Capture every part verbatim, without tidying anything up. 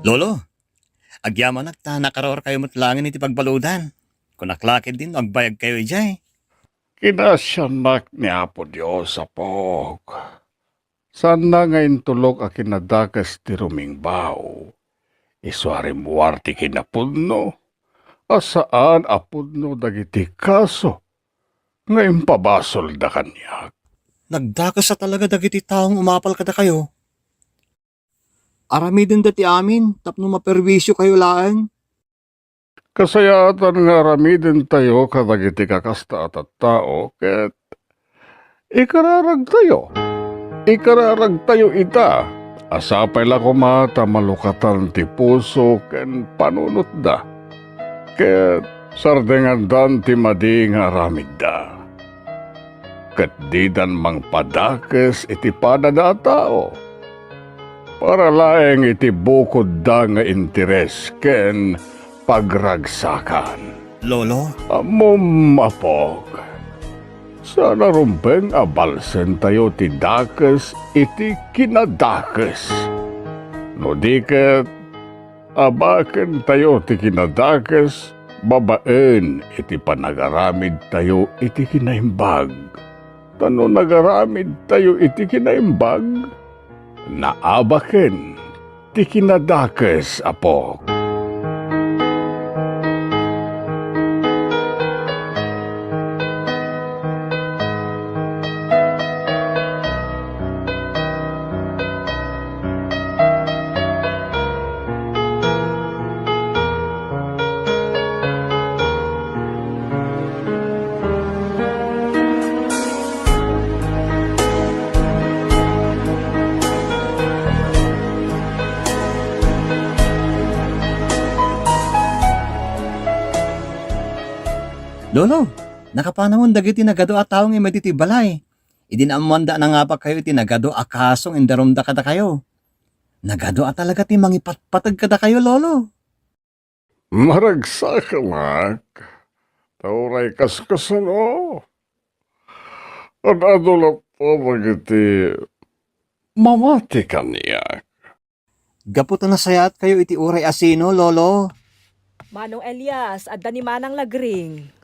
Lolo, agyamanak ta nakaruarkayo met laengen iti pagbaludan. Kunak la ketdin no agbayagkayo idiay. Kinasiannak ni Apo Dios, apok. Saanna nga intulok a kinadakes ti rumingbaw. Isu a rimmuar ti kinapudno, a saan a pudno dagiti kaso nga impabasolda kaniak. Nagdakes a talaga dagiti taong umapal kadakayo. Aramidenda ti amin tapno maperwisiokayo laeng. Kasayaatan nga aramidentayo kadagiti kakasta a tattao ket ikararagtayo. Ikararagtayo ita a sapay la koma ta malukatan ti puso ken panunotda, ket sardengandan ti madi nga aramidda. Ket didan mangpadakes iti padada a tao, para laeng iti bukodda nga interes ken pagragsakan. Lolo? Ammom, apok, saan a rumbeng a balsentayo ti dakes iti kinadakes. No di ket, abakentayo ti kinadakes babaen iti panagaramidtayo iti kinaimbag. Ta no nagaramidtayo iti kinaimbag, naabaken ti kinadakes, apok. Lolo, nakapanawon dagiti nagadu a tao nga immay ditoy balay. Idi naammoanda a nangabakayo iti nagadu a kaso nga indarumda kadakayo. Nagadu a talaga ti mangipatpateg kadakayo, Lolo. Maragsakanak, ta uray kaskasano, ad-adu latta dagiti mamati kaniak. Gapu ta nasayaatkayo iti uray asino, Lolo. Manong Elias, adda ni Manang Lagring.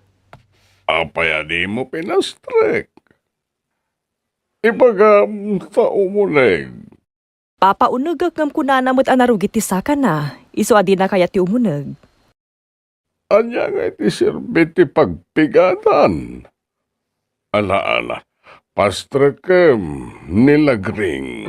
Apay a dimo pinastrek? Ibagam ta umuneg. Papaunegek ngem kunana met a narugit ti sakana, isu a dina kayat ti umuneg. Ania nga iti serbi ti pagpigadan? Ala, ala, pastrekem ni Lagring.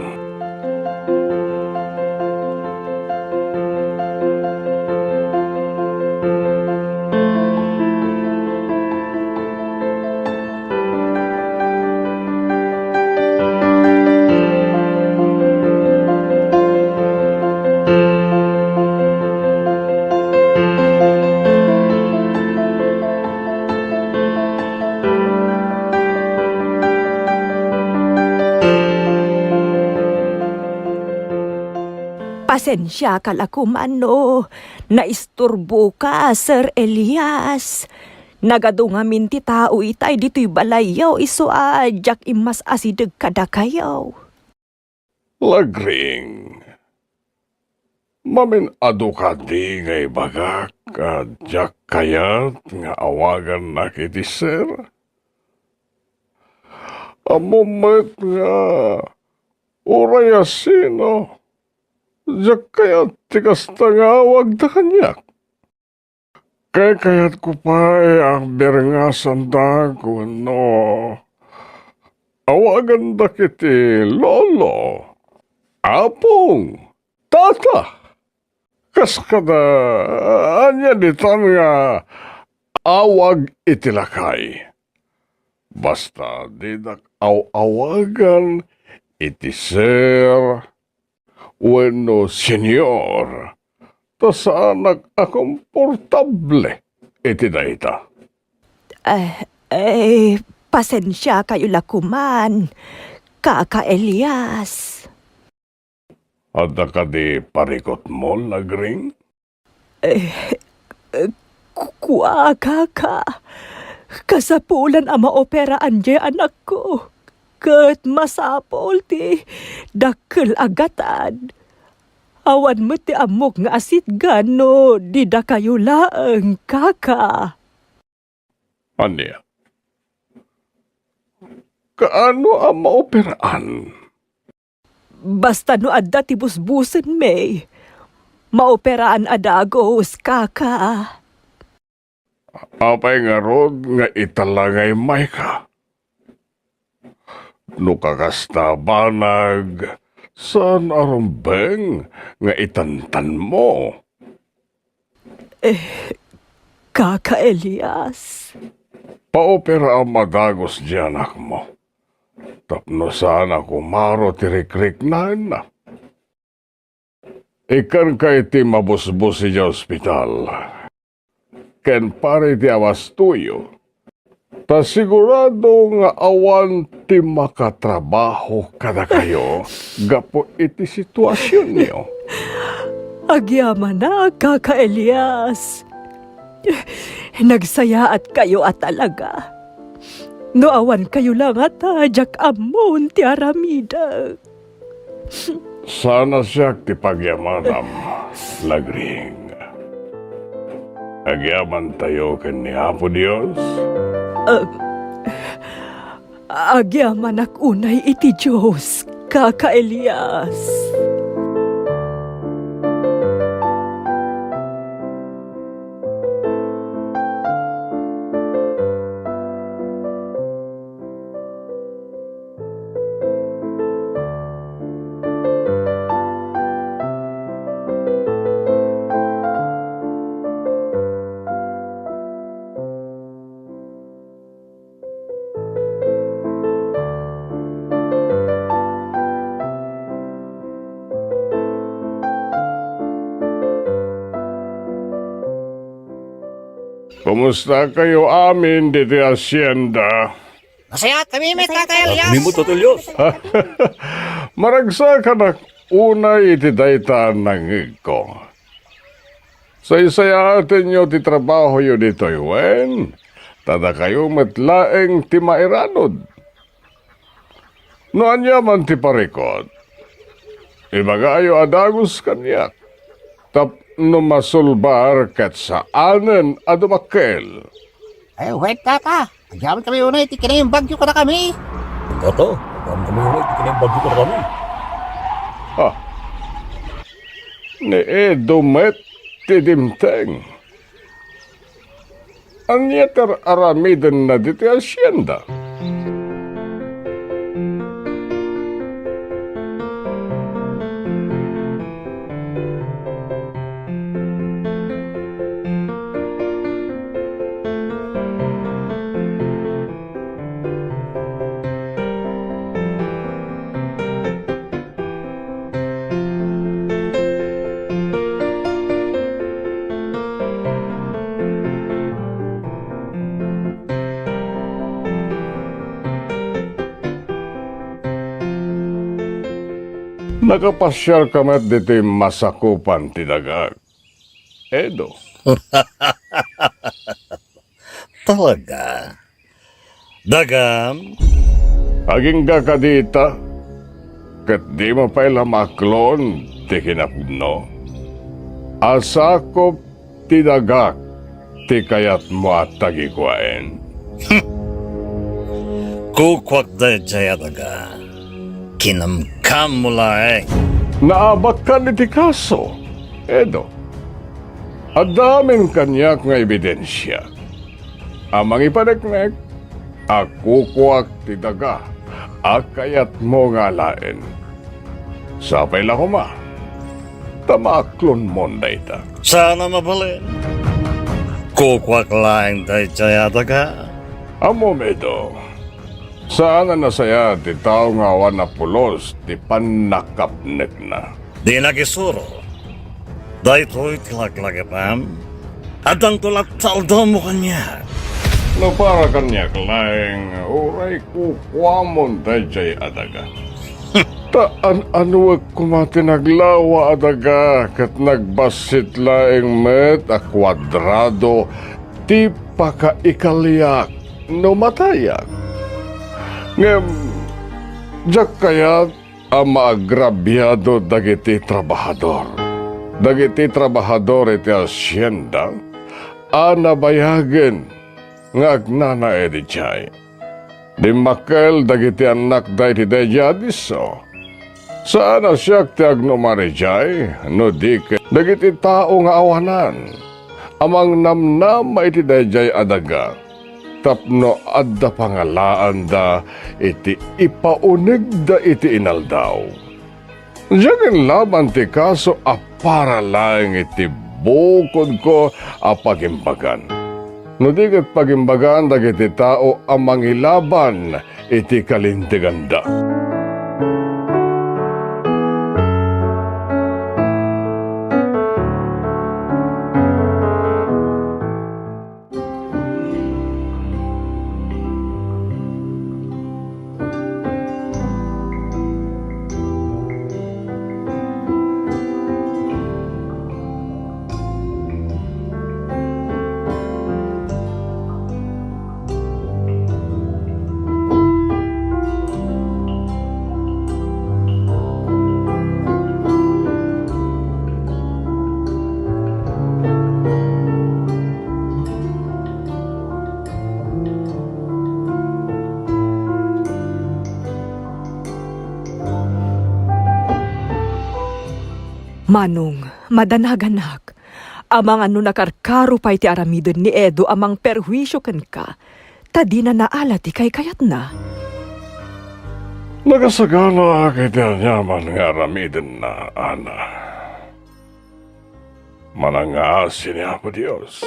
Pasensiaka la koma no naisturboka, Sir Elias. Nagadu ngamin ti tao itay ditoy balayyo, isu a diak immas-asideg kadakayo. Lagring, mamin-adu kadi nga ibagak a diak kayat nga awagannak iti sir? Ammom met nga uray a sino, diak kayat ti kasta nga awagda kaniak. Kaykayatko pay a agbirengasandak wenno awagandak iti lolo, apong, tata. Kas kada ania ditan nga awag iti lakay. Basta didak aw-awagan iti sir wenno senior, ta saanak a komportable iti dayta. Eh, eh, pasensiakayo la koman, Kaka Elias. Adda kadi parikutmo, Lagring? Eh, eh, ku-, kua, kaka, kasapulan a maoperaan diay anakko, ket masapul ti dakkel a gatad. Awan met ti ammok nga asitgan no di dakayo laeng, kaka. Ania? Kaano a maoperaan? Basta no adda ti busbusenmi, maoperaan a dagus, kaka. Apay ngarud nga italangaymayka? No kakasta a banag, saan a rumbeng nga itantanmo? Eh, Kaka Elias. Paoperaam a dagus diay anakmo, tapno saan a kumaro ti rikriknaenna. Ikkanka iti mabusbus idiay ospital ken para iti awastoyo, ta sigurado nga awan ti makatrabaho kadakayo gapu iti situasionyo. Agyamanak, Kaka Elias. Nagsayaatkayo a talaga. No awankayo la ngata, diak ammon ti aramidek. Saan a siak ti pagyamanam, Lagring. Agyamantayo ken ni Apo Dios? Ah, agyamanak unay iti Dios, Kaka Elias. Kumustakayo amin ditoy hacienda? Nasayaat kami met, Tata Elias. Kami met, Tata Elias. Maragsakanak unay iti dayta a nangngegko. Saysayaatenyo ti trabahoyo ditoy wen, ta dakayo met laeng ti mairanod. No ania man ti parikut, ibagayo a dagus kaniak, tapno masulbar ket saanen a dumakkel. Ay, wen, Tata. Agyaman kami unay iti kinaimbagyo kadakami. Tata, agyaman kami unay iti kinaimbagyo kadakami. Ah, ni Edo met ti dimteng. Ania ti ar-aramidenna ditoy hacienda? Nakapasiarka met ditoy masakupan ti dagak, Edo? Talaga? Dagam? Agingga ka dita, ket dimo pay la maaklon ti kinapudno. Asakup ti dagak ti kayatmo a tagikuaen. Kukuak daydiay a daga. Kinamkammo laeng. Naabakkan iti kaso, Edo. Adda amin kaniak nga ebidensia a mangipaneknek a kukuak ti daga a kayatmo nga alaen. Sapay la koma ta maaklonmon dayta. Saan a mabalin. Kukuak laeng daydiay a daga. Ammom, Edo, saan a nasayaat ti tao nga awan a pulos ti pannakapnekna. Dinak isuro. Daytoy ti laklakipem. Addanto latta aldaw mo kaniak. No para kaniak laeng, uray kukuamon daydiay a daga. Ta an-anuek koma ti naglawa a daga ket nagbassit laeng met a kuadrado ti pakaikaliak no matayak. Ngem diak kayat a maagrabiado dagiti trabahador. Dagiti trabahador iti hasienda a nabayagen nga agnana idiay. Dimmakkel dagiti annakda iti daydiay a disso. Saan a siak ti agnumar idiay, no di ket dagiti tao nga awanan a mangnamnama iti daydiay a daga, tapno adda pangalaanda iti ipaunegda iti inaldaw. Diak inlaban ti kaso a para laeng iti bukodko a pagimbagan. No di ket pagimbagan dagiti tao a mangilaban iti kalinteganda. Manong, madanaganak. Amangan no nakarkaro pay ti aramiden ni Edo a mangperhuisio kenka, ta dina naala ti kaykayatna. Nakasaganaak iti aniaman nga aramidenna, Ana. Manangngaasi ni Apo Dios.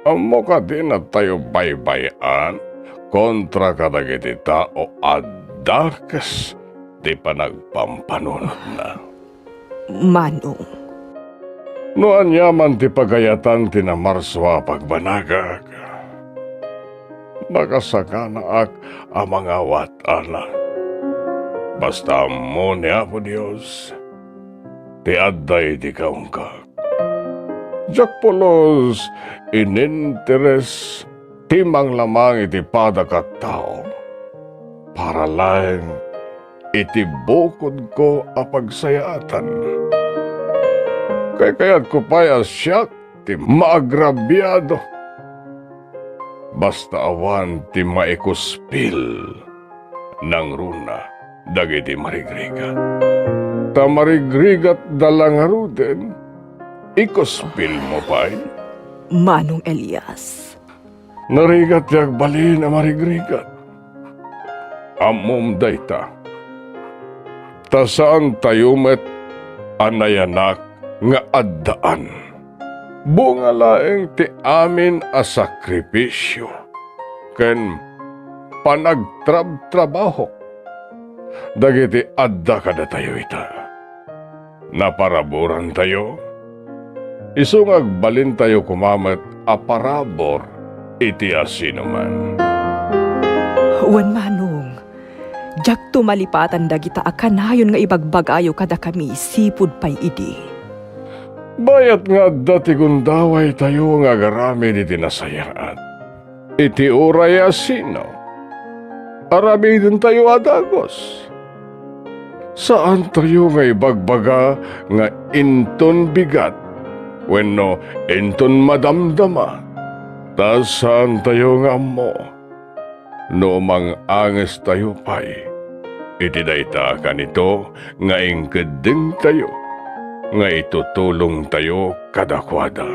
Ammok a dinatayo baybay-an kontra kadagiti tao a dakes ti panagpampanunotna. Manong. No aniaman ti pagayatan ti namarsua a pagbanagak, nakasaganaak a mangawat, Ana. Basta ammo ni Apo Dios ti adda iti kaungkak. Diak pulos ininteres ti manglamang iti padak a tao para laeng iti bukodko a pagsayaatan. Kaykayatko pay a siak ti maagrabiado. Basta awan ti maikuspil nangruna dagiti marigrigat. Ta marigrigatda la ngaruden, ikuspilmo pay? Manong Elias. Narigat ti agbalin a marigrigat. Ammom dayta. Ta saantayo met a nayanak nga addaan. Bunga laeng ti amin a sakripisio ken panagtrabtrabaho dagiti adda kadatayo ita. Naparaburantayo, isu nga agbalintayo koma met a parabur iti asinoman. Wen, Manong, diakto malipatan dagita a kanayon nga ibagbagayo kadakami sipud pay idi. Bayat nga adda ti gundawaytayo nga agaramid iti nasayaat. Iti uray a sino, aramidentayo a dagus. Saantayo nga ibagbaga nga inton bigat wenno inton madamdama, ta saantayo nga ammo no mang-angestayo pay iti dayta a kanito nga inkeddengtayo nga itutulongtayo kadakuada.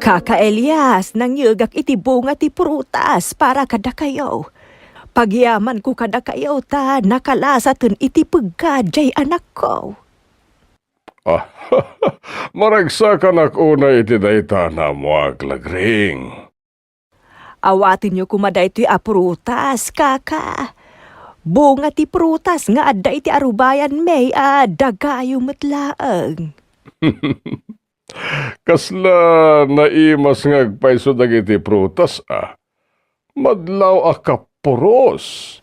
Kaka Elias, nangyegak iti bunga ti prutas para kadakayo. Pagiyamanko kadakayo ta nakalasaten iti pegga diay anakko. Maragsakanak unay iti dayta a naammoak, Lagring. Awatenyo koma daytoy a prutas, kaka. Bunga ti prutas nga adda iti arubayanmi a dagayo met laeng. Kasla naimas nga agpayso dagiti prutas a madlaw a kappuros.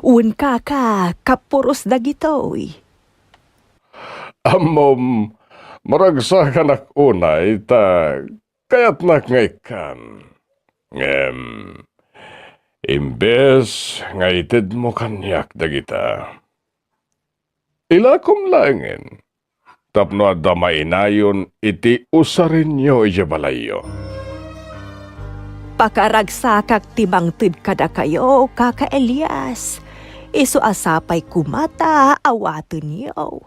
Wen, kaka, kappuros dagitoy. Ammom, maragsakanak unay ta kayatnak nga ikkan. Ngem, imbes nga itedmo kaniak dagita, ilakom laengen tapno adda mainayon iti usarenyo idiay balayyo. Pakaragsakak ti mangted kadakayo, kaka Elias. Isu a sapay koma ta awatenyo.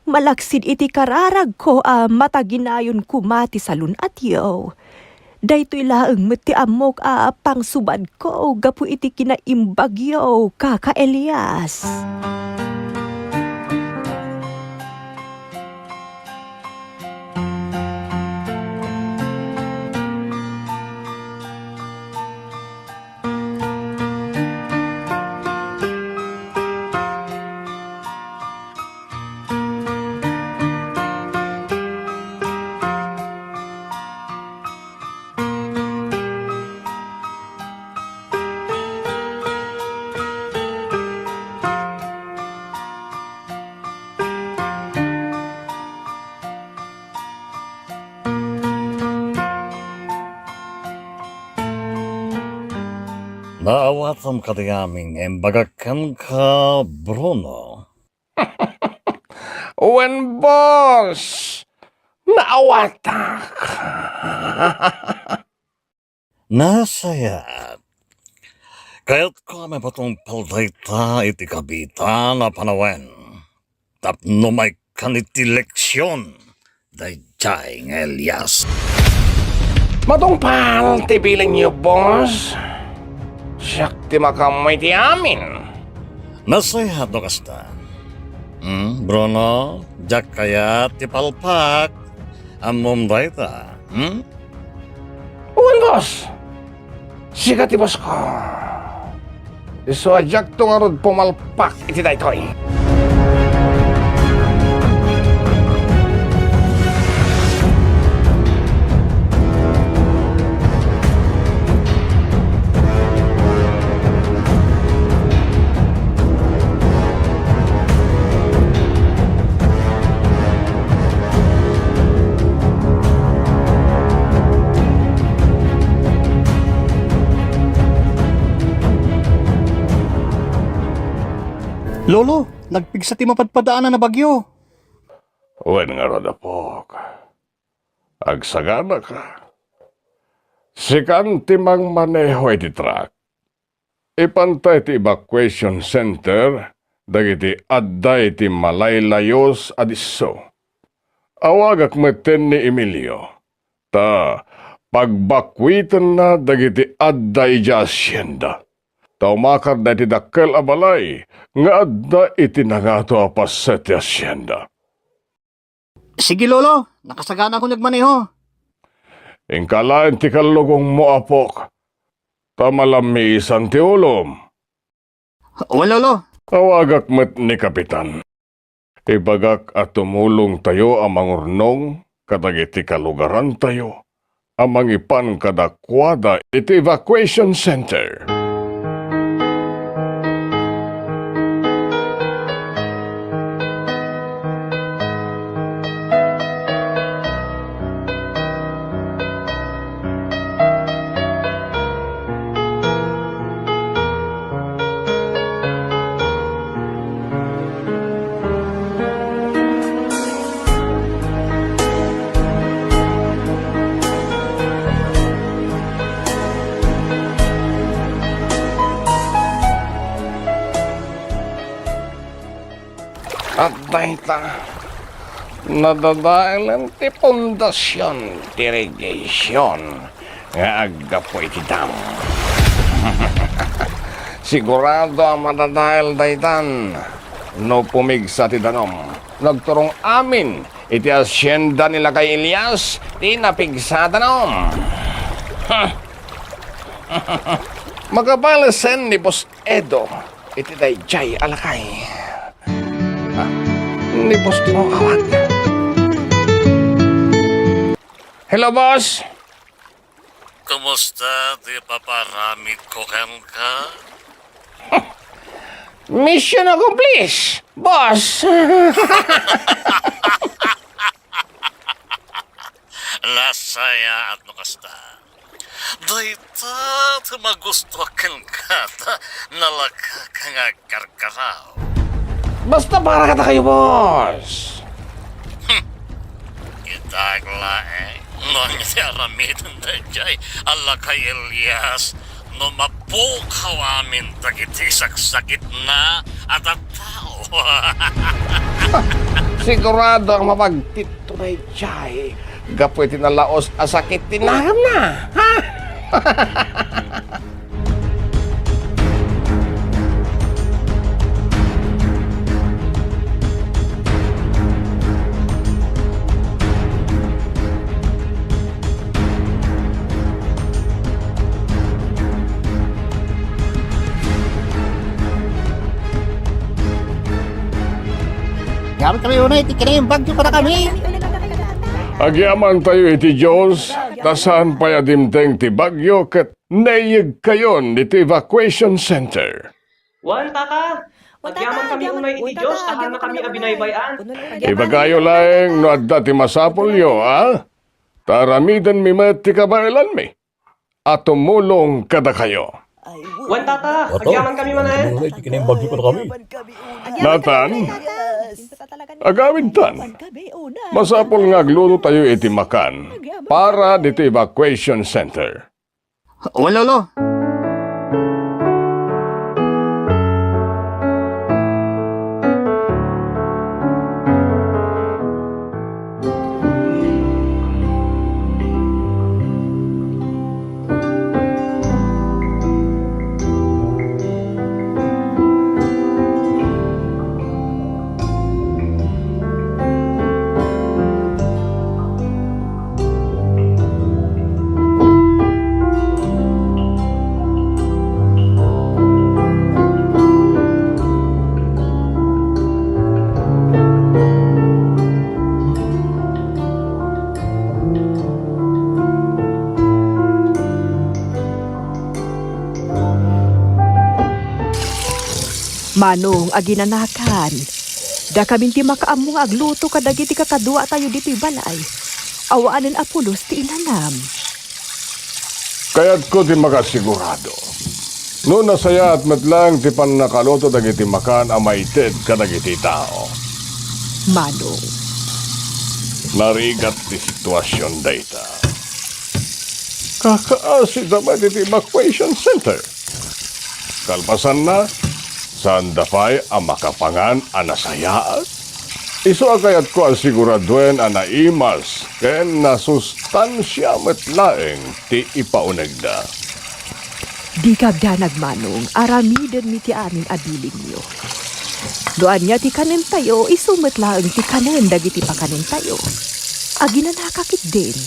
Malaksid iti kararagko a mataginayon koma ti salun-atyo. Daytoy laeng met ti ammok a pangsubadko gapu iti kinaimbagyo, kaka Elias. Naawatam kadi amin nga imbagak kenka, Bruno? Wen, boss, naawatak. Nasayaat. Kayatko a maipatungpal dayta iti kabiitan a panawen tapno maikkan iti leksion daydiay nga Elias. Matungpal ti bilinyo, boss. Siak ti makaammo iti amin. Nasayaat no kasta. Hmm, Bruno, diak kayat ti palpak. Ammom dayta, hmm? Wen, boss. Sika ti bossko. Isu a diakto ngarud pumalpak iti daytoy. Lolo, nagpigsa ti mapadpadaanan a bagyo. Wen ngarud, apok. Agsaganaka. Sikan ti mangmaneho iti truck. Ipanta iti evacuation center dagiti adda iti malaylayus a disso. Awagak metten ni Emilio, ta pagbakuitenna dagiti adda idiay asienda. Ta umakarda iti dakkel a balay nga adda iti nangato a paset ti asienda. Sige, Lolo. Nakasaganako nagmaneho. Inka laeng ti kallugongmo, apok, ta malammiisan ti ulom. Wen, Lolo. Awagak met ni Kapitan. Ibagak a tumulongtayo a mangurnong kadagiti kalugarantayo a mangipan kadakuada iti evacuation center. At dayta, nadadaelen ti pundasion ti irrigation nga aggapu iti dam. Sigurado a madadael daytan no pumigsa ti danum. Nagturong amin iti asienda ni Lakay Elias ti napigsa a danum. Ha! Makabalesen ni Boss Edo iti daydiay a lakay. Ah, ni Boss Tino awag. Hello, boss. Kumusta ti paparamid ko kenka? Mission accomplished, boss. Nasayaat no kasta. Dayta ti magusto kenka ta nalaka nga agkarkaraw. Basta para kadakayo, boss. Hmm. Itak laeng no ania ti aramiden daydiay a lakay Elias no mapukaw amin dagiti saksakitna a tattao. Sigurado a mapagtitto daydiay gapu iti nalaus a sakit ti naganna. Ha? Agyamankami unay iti kinaimbagyo kadakami. Agyamantayo iti Dios, ta saan pay a dimteng ti bagyo ket naiyegkayon iti evacuation center. Wen, Tata. Wen, Tata, agyamankami unay iti Dios, ta haannakami a binaybay-an. Ibagayo laeng no adda ti masapulyo, a? Ta aramidenmi met ti kabaelanmi a tumulong kadakayo. Wen, Tata, agyamankami manen. Iti kinaimbagyo kadakami. Nathan, agawidtan. Masapul nga aglutotayo iti makan para ditoy evacuation center. Wen, Lolo. Manong, aginanakan, dakamin ti makaammo nga agluto kadagiti kakaduatayo ditoy balay. Awanen a pulos ti inanam. Kayatko ti makasigurado no nasayaat met laeng ti pannakaluto dagiti makan a maited kadagiti tao. Manong. Narigat ti situasion dayta. Kakaasida met iti evacuation center. Kalpasanna, saanda pay a makapangan a nasayaat. Isu a kayatko a siguraduen a naimas ken nasustansia met laeng ti ipaunegda. Dika agdanag, Manong, aramidenmi ti amin a bilinyo. No ania ti kanentayo, isu met laeng ti kanen dagiti pakanentayo. Aginanaka ketdin.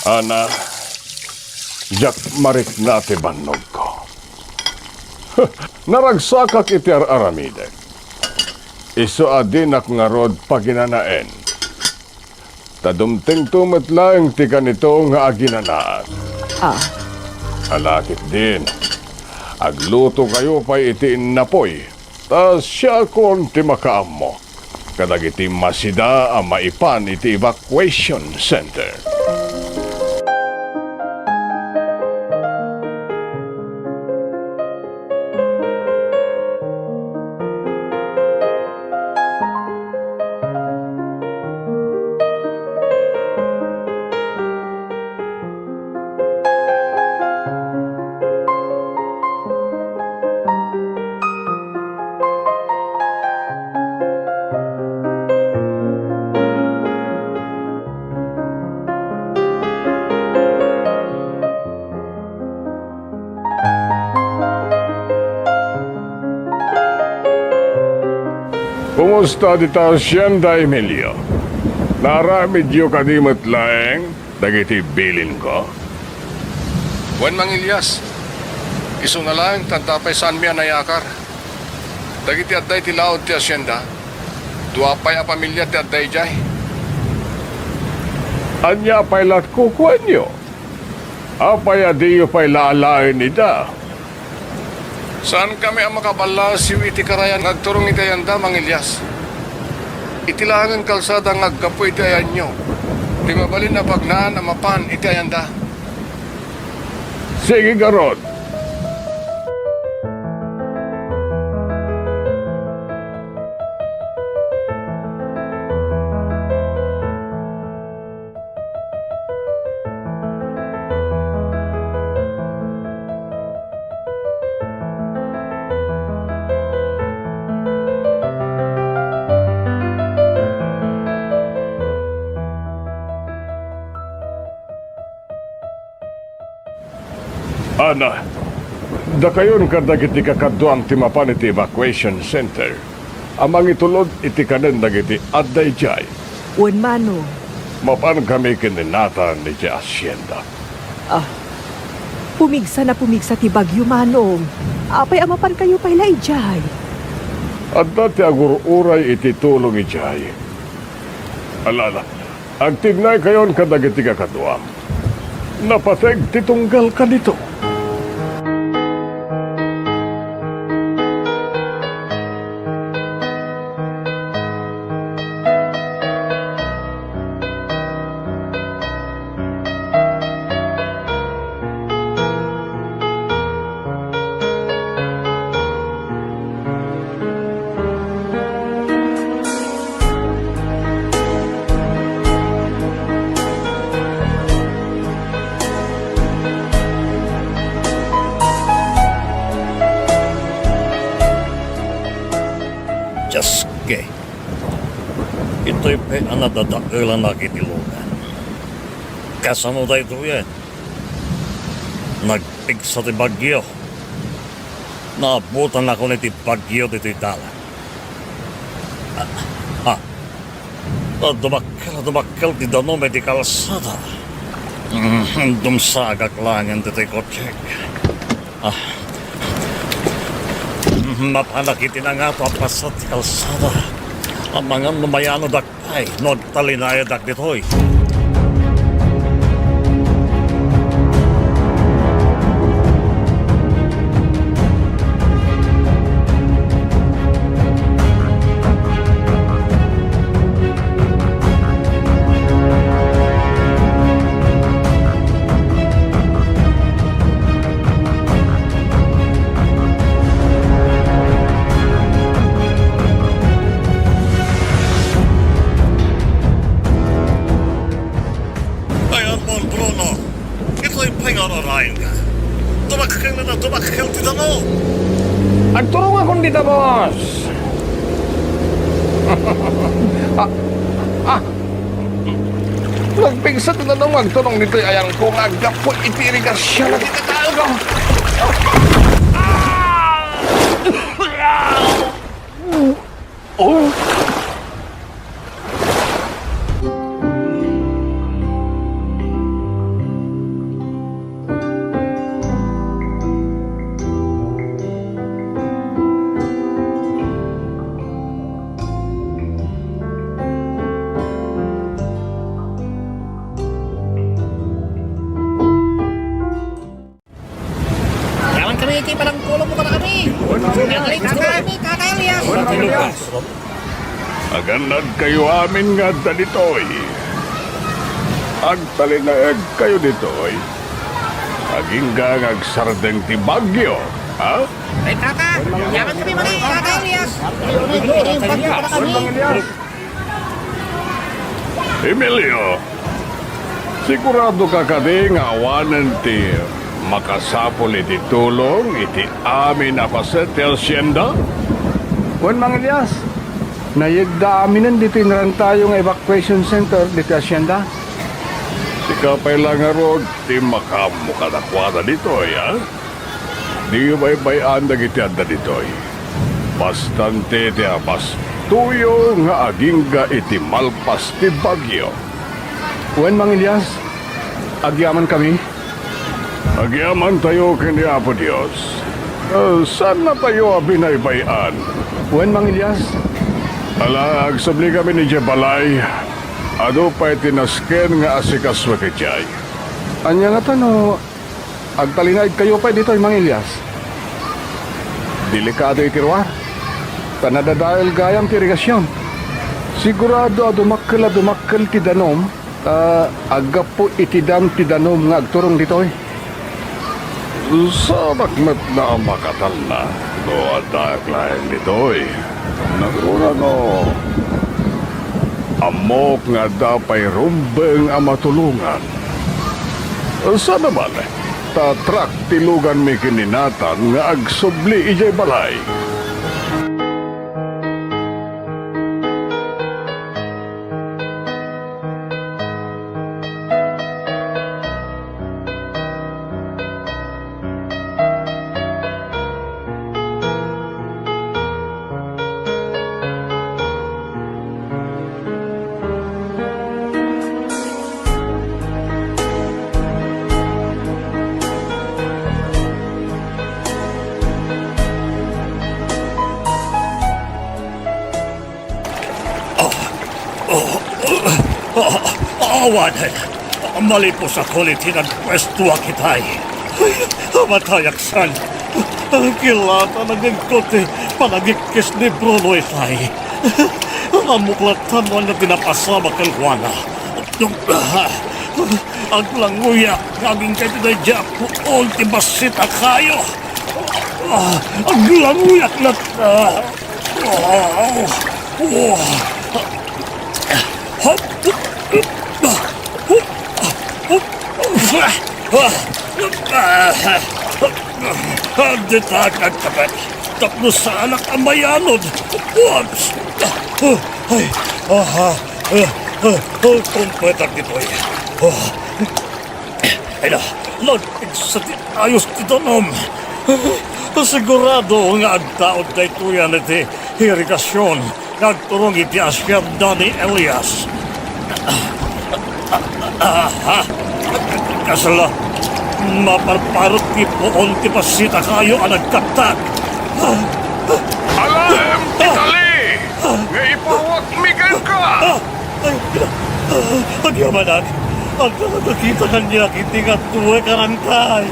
Ana, diak marikna ti bannogko. Naragsakak iti ar-aramidek. Isu a dinak ngarud paginanaen. Ta dumtengto met laeng ti kanito nga aginanaak. Ah. Ala ketdin, aglutokayo pay iti innapoy, ta siakon ti makaammo kadagiti masida a maipan iti evacuation center. Kumusta dita hacienda, Emilio? Naaramidyo kadi met laeng dagiti bilinko? Wen, Mang Elias, isuna laeng ta adda pay saanmi a nayakar. Dagiti adda iti laud ti asienda, dua pay a pamilia ti adda idiay. Ania pay la kukuanyo? Apay a diyo pay laalaen ida? Saankami a makaballasiw iti karayan nga agturong iti ayanda, Mang Elias. Iti laengen kalsada nga aggapu iti ayanyo ti mabalin a bagnaan a mapan iti ayanda. Sige garud. Ana, dakayon kadagiti kakaduam ti mapan iti evacuation center a mangitulod iti kanen dagiti adda idiay. Wen, Manong. Mapankami ken ni Nathan iti asienda. Ah, pumigsa na pumigsa ti bagyo, Manong. Apay a mapankayo pay la idiay? Adda ti agur-uray iti tulong idiay. Ala, ala, agtignaykayon kadagiti kakaduam. Napateg ti tunggal kadito. Dios, ke. Itoy pay a nadadaelanak iti lugan. Kasano daytoyen? Nagpigsa ti bagyo. Naabutanakon iti bagyo ditoy dalan. Ah, ah. Ah, dumakkel, dumakkel ti danum iti kalsada. Mm, dumsagak laengen ditoy kotsek. Ah. Mm, mapanak iti nangato a paset ti kalsada. Amangan no mayanodak pay no agtalinaedak ditoy. Ayan mo, Bruno. Itoy pay nga ararainka. Dumakkel na dumakkel ti danum. Agturongakon dita, boss. Ah, ah. Nagpigsa ti danum nga agturong ditoy ayangko nga aggapu iti irigasion a tinatago. Ah! Oh! Yaman kami iti panangkulong mo kadakami. Nagalitsko kami, Kaka Elias. Agannadkayo amin nga adda ditoy. Agtalinaedkayo ditoy. Agingga nga agsardeng ti bagyo, ha? Ay, Kaka, yaman kami mani, Kaka Elias. Nagalitsko kami kadakami. Emilio, siguradoka kadi nga awanen ti makasapul iti tulong iti amin a paset ti hacienda? Wen, Mang Elias, nayegda aminen ditoy inarantayo nga evacuation center ditoy hacienda. Sika pay la ngarud ti makaammo kadakuada ditoy, a? Diyo baybay-an dagiti adda ditoy. Bastante ti abastoyo nga agingga iti malpas ti bagyo. Wen, Mang Elias, agyamankami. Agyamantayo ken ni Apo Dios. Eh, saannatayo a binaybay-an. Wen, Mang Elias? Ala, agsubli kami idiay balay. Adu pay ti nasken nga asikasuek idiay. Ania ngata no agtalinaedkayo pay ditoy, Mang Elias? Delikado iti ruar, ta nadadael gayam ti irigasion. Sigurado a dumakkel a dumakkel ti danum, ta aggapu iti dam ti danum nga agturong ditoy. Saanak met la a makatalna no addaak laeng ditoy. Nagurano, ammok nga adda pay rumbeng a matulongan. Saan man, ta truck ti luganmi ken ni Nathan nga agsubli idiay balay. Ah, ah, ah, awan! Malipusak iti nagpuestoak itay. Ay, amatayak san. Kilatan agingko ti panagikkis ni Bruno itay. Ammok latta no ania ti napasamak kenkuana. Aglanguyak nga agingga iti daydiay a puon ti bassit a kayo. Aglanguyak latta. Dita agkape tapno saanak a mayanod. Oops! Ay, aha, ah, ah, ah, kompletak ditoy. Ah. Ay na, nagpigsa ti ayos ti danum. Sigurado nga agtaud daytoyen iti irigasion nga agturong iti hacienda ni Elias. Aha, kasla maparparut ti puon ti bassit a kayo a nagkattak. Alaem, Itali! Nga iparuakmi kenka! Ay, agyamanak, agkakakita kaniak iti nga tuwe karangkay.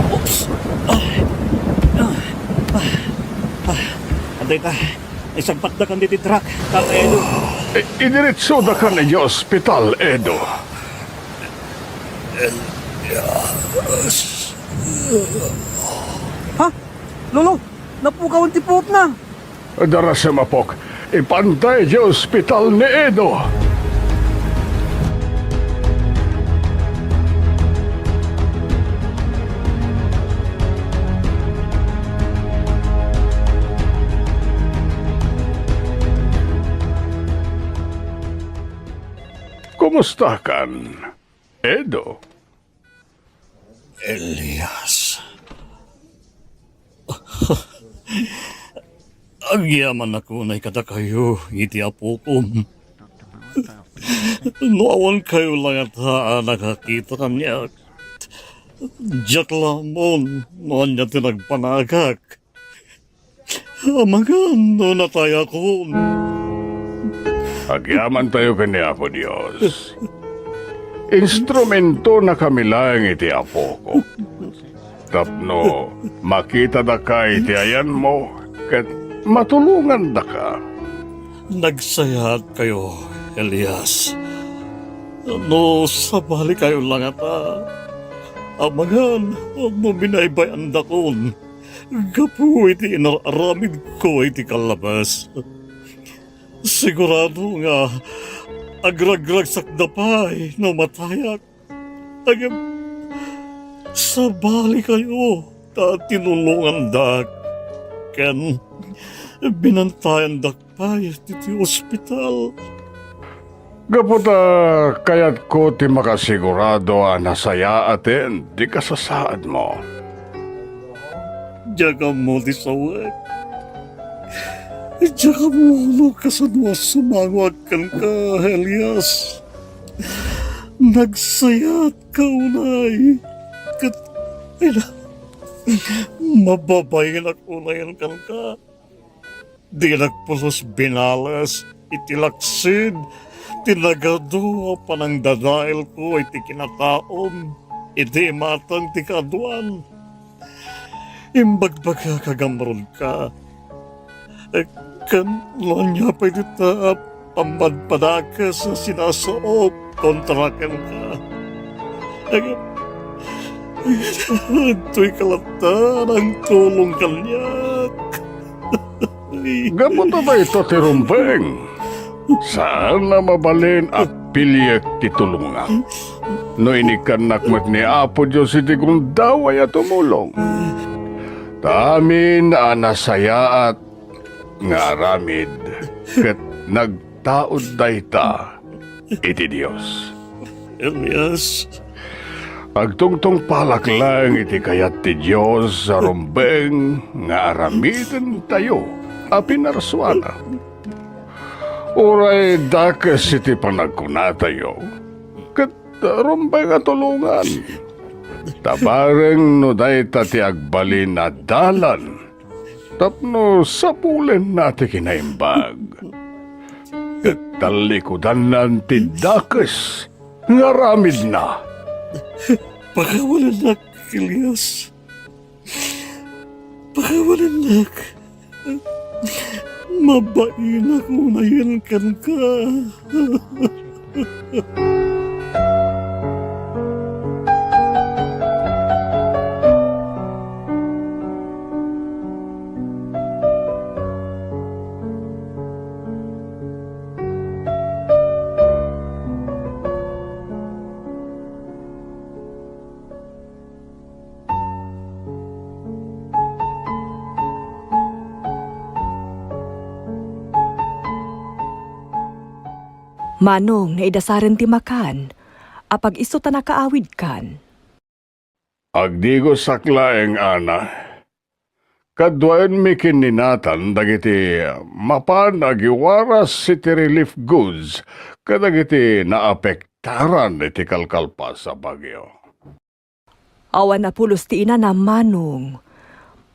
Oops! Ay. Ah. Ah. Ah. Adda ita. Isagpatdakan ditoy truck, Tatay Edo. I-, idiretsodakan idiay ospital, Edo. Ha? Lolo, napukawan ti puotna. Darasem, apok. Ipanta idiay ospital ni Edo. Kumustakan, Edo? Elias. Agyamanak unay kadakayo iti apokom. No awankayo la ngata a nakakita kaniak, diak la ammon no ania ti nagpanagak. Amangan no natayakon. Agyamantayo ken ni Apo Dios. Instrumentonakami laeng iti apok. Tapno makitadaka iti ayanmo ket matulongandaka. Nagsayaatkayo, Elias. No sabalikayo la ngata, amangan no binaybay-andakon gapu iti inar-aramidko iti kallabas. Sigurado nga agragragsakda pay no matayak. Ngem, sabalikayo ta tinulongandak ken binantayandak pay ditoy ospital. Gapu ta kayatko ti makasigurado a nasayaaten ti kasasaadmo. Diak ammo ti sawek. Diak ammo no kasano a sumangoak kenka, Elias. Nagsayaatka unay. Ket, ila, mababainak unayen kenka. Dinak pulos binales iti laksid ti nagadu a panangdadaelko iti kinataom idi imatang ti kaaduan. Imbagbagak a gamrodka, ken no ania pay dita a pampadpadakes a sinasaok kontra kenka. Agtoy ka latta nangtulong kaniak. Gapu ta dayta ti rumbeng, saan a mabalin a piliek ti tulongak. No inikkannak met ni Apo Dios iti gundaway a tumulong. Ta amin a nasayaat nga aramid ket nagtaud dayta iti Dios. Elias. Agtungtungpalak laeng iti kayat ti Dios a rumbeng nga aramidentayo a pinarsuana. Uray dakes iti panagkunatayo, ket rumbeng a tulongan. Ta bareng no dayta ti agbalin a dalan, tapno sapulenna ti kinaimbag. Ket tallikudannan ti dakes nga aramidna. Pakawalennak, Elias. Pakawalennak. Mabainak unayen kenka. Manong, naidasaren ti makan. Apag isu ta nakaawidkan. Agdigosak laeng, Ana. Kaduaenmi ken ni Nathan dagiti mapan agiwaras iti relief goods kadagiti naapektaran iti kalkalpas a bagyo. Awan a pulos ti inanam, Manong.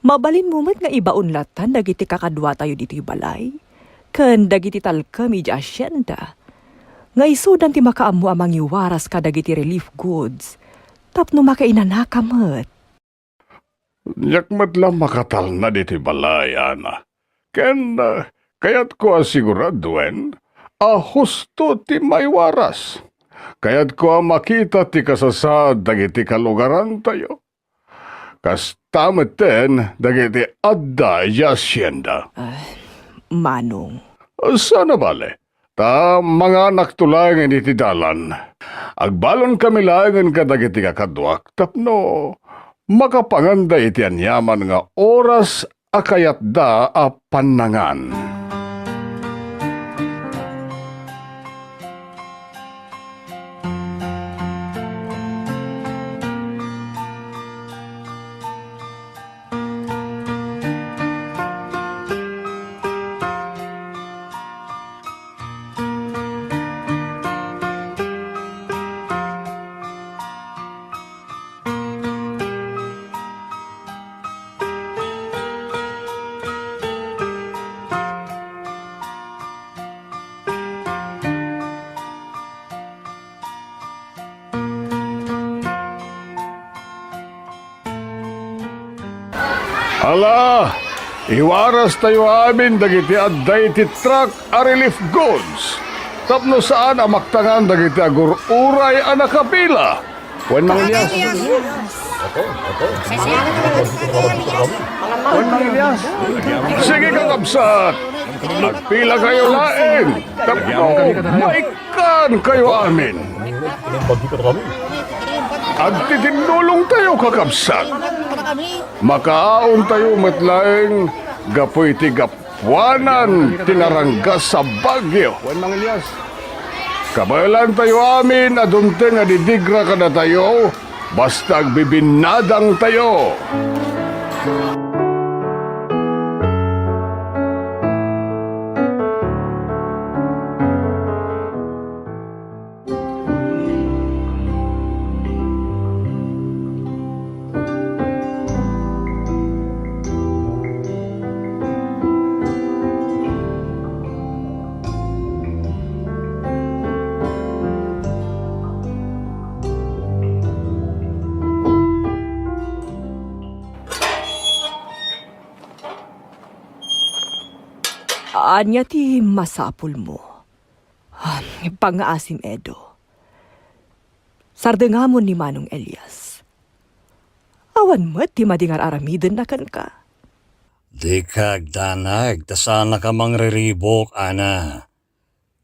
Mabalinmo met nga ibaon lattan dagiti kakaduatayo ditoy balay, ken dagiti talkem idiay asienda, nga isudan ti makaammo a mangiwaras kadagiti relief goods tapno makainanaka met. Diak met la makatalna ditoy balay, Ana. Ken, ah, kayatko a siguraduen a husto ti maiwaras. Kayatko a makita ti kasasaad dagiti kalugarantayo. Kasta metten dagiti adda idiay asienda. Ah, Manong. Saan a bale, ta manganakto laengen iti dalan. Agbalonkami laengen kadagiti kakaduak tapno makapanganda iti aniaman nga oras a kayatda a pannangan. Ala, iwarastayo amin dagiti adda iti truck a relief goods tapno saan a maktangan dagiti agur-uray a nakapila. Wen, Mang Elias? Wen, Mang Elias? Sige, kakabsat. Agpilakayo laeng tapno maikkankayo amin. Agtitinnulongtayo, kakabsat. Makaaontayo met laeng gapu iti gapuanan ti naranggas a bagyo. Kabaelantayo amin a dumteng a didigra kadatayo, basta agbibinnadangtayo. Ania ti masapulmo? Ah, pangngaasim, Edo. Sardengamon ni Manong Elias. Awan met ti madi nga ar-aramidenna kenka. Dika agdanag ta saannak a mangriribuk, Ana.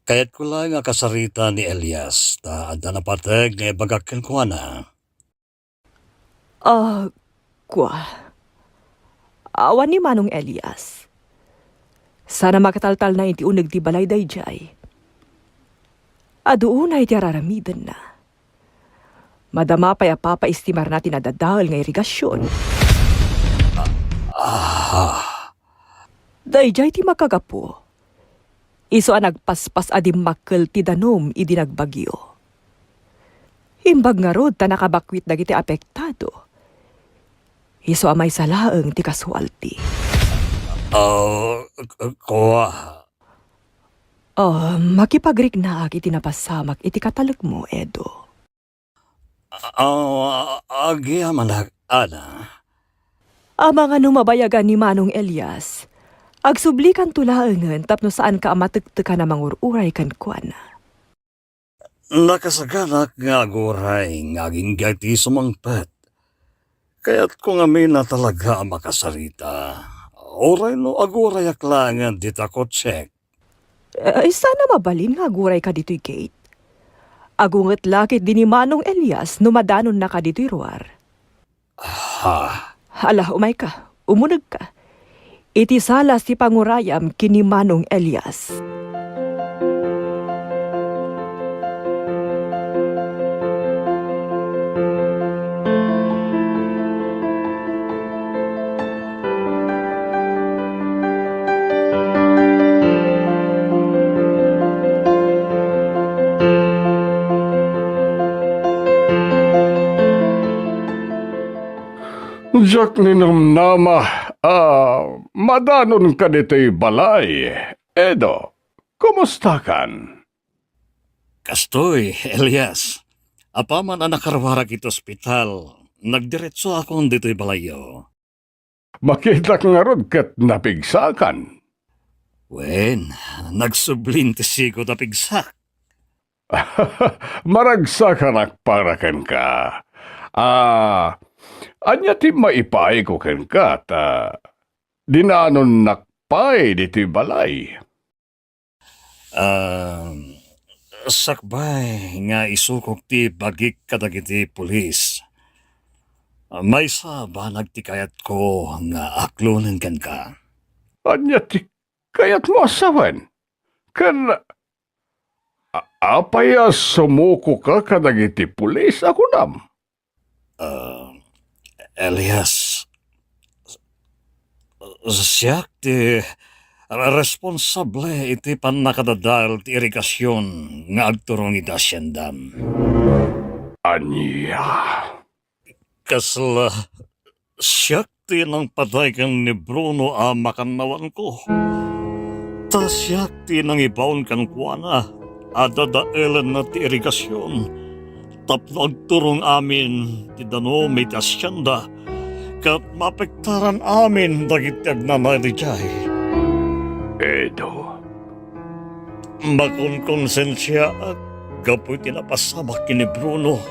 Kayatko laeng a kasarita ni Elias ta adda napateg nga ibagak kenkuana. Ah, kua. Awan ni Manong Elias. Saan a makataltalna iti uneg ti balay daydiay. Adu unay ti ar-aramidenna. Madama pay a papaestimarna ti nadadael nga irigasion. Ah. Daydiay ti makagapu. Isu a nagpaspas a dimmakkel ti danum idi nagbagyo. Imbag ngarud ta nakabakwit dagiti apektado. Isu a maysa laeng ti kasualti. Ah, k-, kua. Ah, makipagriknaak iti napasamak iti katalekmo, Edo. Ah, agyamanak, Ana. Amangan no mabayagan ni Manong Elias, agsublikanto laengen tapno saanka a matektekan a mangur-uray kenkuana. Nakasaganak nga aguray nga agingga iti sumangpet. Kayatko ngamin a talaga a makasarita. Uray no agurayak laengen dita kotsek. Eh, saan a mabalin nga agurayka ditoy gate? Agunget la ketdi ni Manong Elias no madanonnaka ditoy ruar. Ha? Ala, umayka. Umunegka. Iti salas ti pangurayam ken ni Manong Elias. Diak ninamnama a madanonka ditoy balay, Edo. Kumustakan? Kastoy, Elias. Apaman a nakaruarak iti ospital, nagdiretsoakon ditoy balayyo. Makitak ngarud ket napigsakan. Wen, nagsublin ti sigud a pigsak. Maragsakanak para kenka. Ah, ania ti maipaayko kenka ta dinanonnak pay ditoy balay? Ah, sakbay nga isukok ti bagik kadagiti pulis, maysa a banag ti kayatko nga aklonen kenka. Ania ti kayatmo a sawen? Ken a-, apay a sumukoka kadagiti pulis a kunam? Ah, Elias, siak ti responsable iti pannakadadael ti irigasion nga agturong iti haciendam. Ania? Kasla, siak ti nangpatay ken ni Bruno a makannawanko. Ta siak ti nangibaon kenkuana a dadaelenna ti irigasion tapno agturong amin ti danum iti hacienda ket maapektaran amin dagiti agnanayon idiay. Edo. Makonkonsensiaak gapu iti napasamak ken ni Bruno.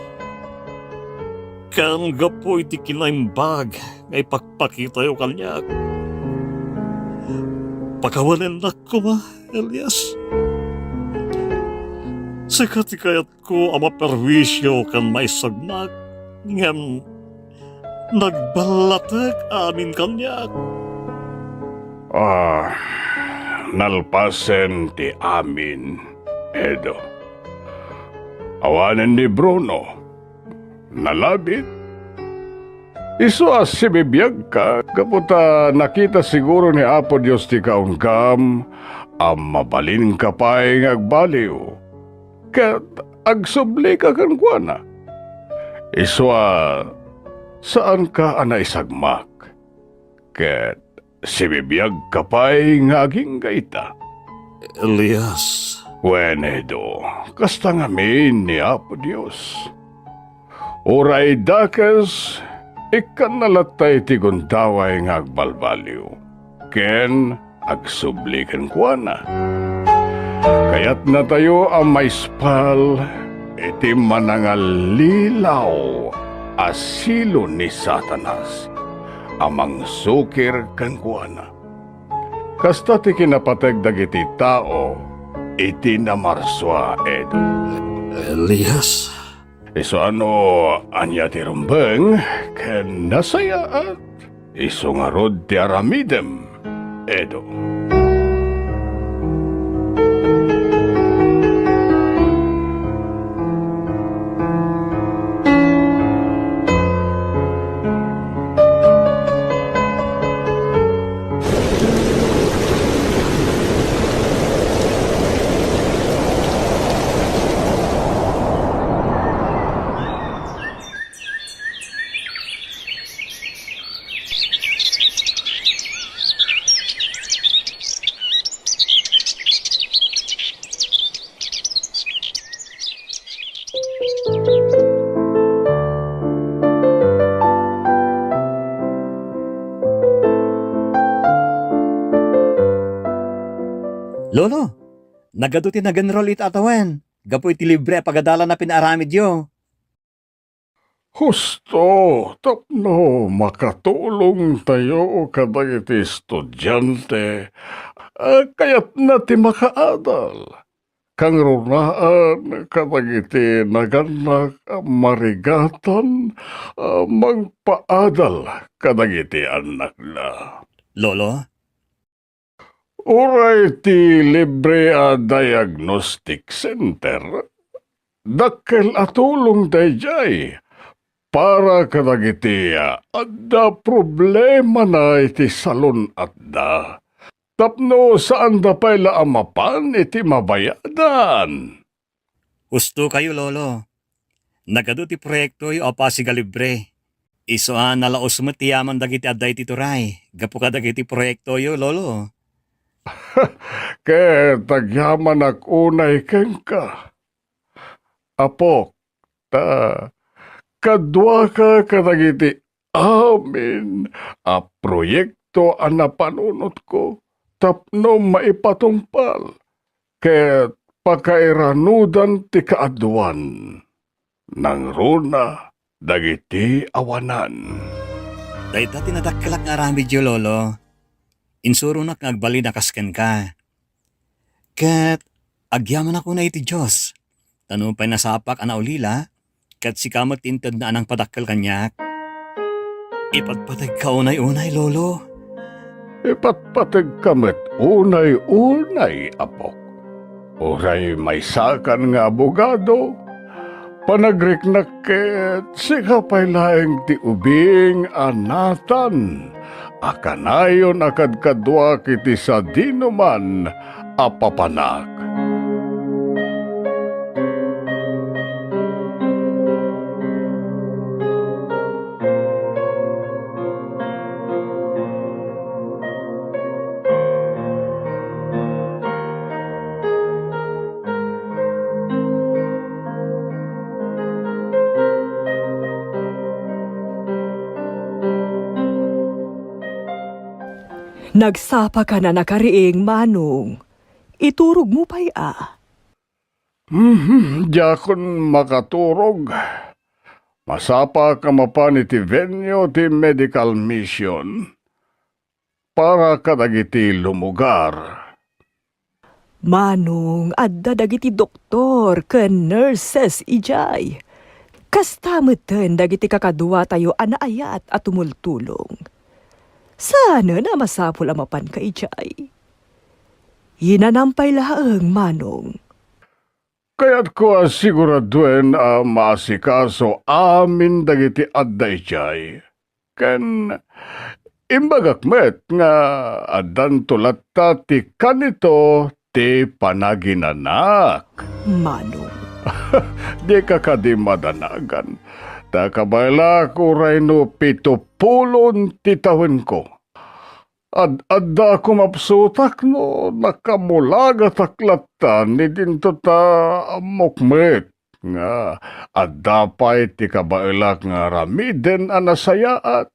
Ken gapu iti kinaimbag nga ipakpakitayo kaniak. Pakawanennak koma, Elias. Sika ti kayatko a maperwisio ken maisagmak, ngem nagballatek amin kaniak. Ah, nalpasen ti amin, Edo. Awanen ni Bruno. Nalabit. Isu a sibibiagka gapu ta nakita siguro ni Apo Dios ti kaunggam a mabalinka pay nga agbaliw. Ket agsublika kenkuana. Isu a saanka a naisagmak. Ket sibibiagka pay nga agingga ita. Elias. Wen, Edo, kasta ngamin ni Apo Dios. Uray dakes, ikkanna latta iti gundaway nga agbalbaliw, ken agsubli kenkuana. Kayatnatayo a maispal iti manangallilaw a silo ni Satanas a mangsukir kenkuana. Kasta ti kinapateg dagiti tao iti namarsua, Edo. Elias? Isu a no ania ti rumbeng ken nasayaat, isu ngarud ti aramidem, Edo. Lolo, nagadu ti nag-enroll iti atawen gapu iti libre a pagadalan a pinaaramidyo. Husto tapno makatulongtayo kadagiti estudiante a kayatna ti makaadal. Kangrunaan kadagiti nagannak a marigatan a mangpaadal kadagiti annakda. Lolo? Uray ti libre a diagnostic center, dakkel a tulong daydiay para kadagiti adda problemana iti salun-atda tapno saanda pay la a mapan iti mabayadan. Husto kayo, Lolo. Nagadu ti proyektoyo a pasig a libre. Isu a nalaus met ti yaman dagiti adda iti turay gapu kadagiti proyektoyo, Lolo. Ket agyamanak unay kenka, apok, ta kaduaka kadagiti amin a proyekto a napanunotko tapno maipatungpal ket pakairanudan ti kaaduan. Nangruna dagiti awanan. Dayta ti nadakkelak nga aramidyo, Lolo. Insuronak nga agbalin a kas kenka. Ket agyamanak unay iti Dios, ta nupay nasapak a naulila, ket sika met ti intedna a nangpadakkel kaniak. Ipatpategka unay-unay, Lolo. Ipatpategka met unay-unay, apok. Uray maysakan nga abogado, panagriknak ket sika pay laeng ti ubing a natan a kanayon a kadkaduak iti sadinoman a papanak. Nagsapaka a nakariing, Manong. Iturogmo pay a. Mhm, diakon makaturog. Masapak a mapan iti venue ti medical mission para kadagiti lumugar. Manong, adda dagiti doktor ken nurses idiay. Kasta metten dagiti kakaduatayo a naayat a tumultulong. Saanen a masapul a mapanka idiay. Inanam pay laeng, Manong. Kayatko a siguraduen a maasikaso amin dagiti adda idiay. Ken imbagak met nga addanto latta ti kanito ti panaginanak. Manong. Dika kadi madanagan. Ta kabaelak uray no pitupulon ti tawenko. Ad-adda kumapsutak no nakamulagatak latta ni dinto ta ammok met nga adda pay ti kabaelak nga aramiden a nasayaat